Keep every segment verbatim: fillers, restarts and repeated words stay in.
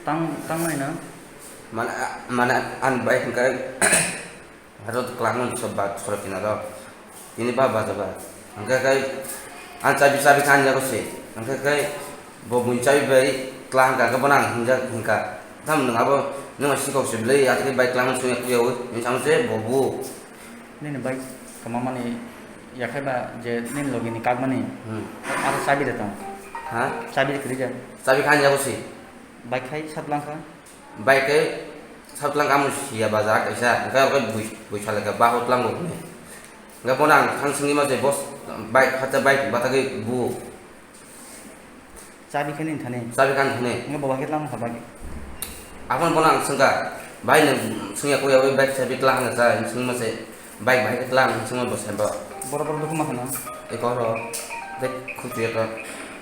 Tang, tang nai na? Mana, mana an bai hingka haro klang so ba soro kina ro. Ini ba ba ba. Hingka kai an chabi chabi kan jago se. Hingka kai bo bun chabi bai klang ka ka bonang hingka hingka. Tam nang abo nang sikok se blai atri bai klang so yak yawi. Ini sama se bo bu. Nini bike kwmamani yakhai ba je nini logi ni kakmani. Hmm. Aro chabi de tong. Ha? Chabi de kwrwi ja. Chabi khan jago si. Bike khai satlang kha. Bike khai satlang kamu siya bazar kaisa. Engkai okai bui, bui salaka ba hotlang go kune. Engkai bona ang thang singni ma je boss bike khata bike batagwi bu. Chabi khe nini thani. Chabi khe ani thani. Nge bo bahai khe tlang kha bike. Aphano bono ang swngkha, "Bhai, nwng swngya koi yawi bike chabi tlang hwnwi cha?" Hinwi swngma se, "Bike bahai khe tlang," hinwi swngma bo sabo. Borok borok dukhu ma khana. Eko ro, bek khuchu ya to.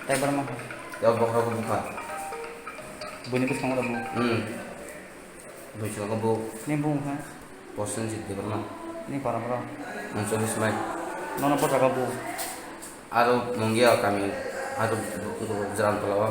Tai borok ma kha. Ya bokhorok bukha. Buini bwskango da bu. Hmm. Buichwlangkhe bo. Nini bumung kha? Prosenjit Debbarma. Nini para boro? Uncholish mai. Nono bo jaga bo? Aro Mungia kami, aro Jaran Tola o.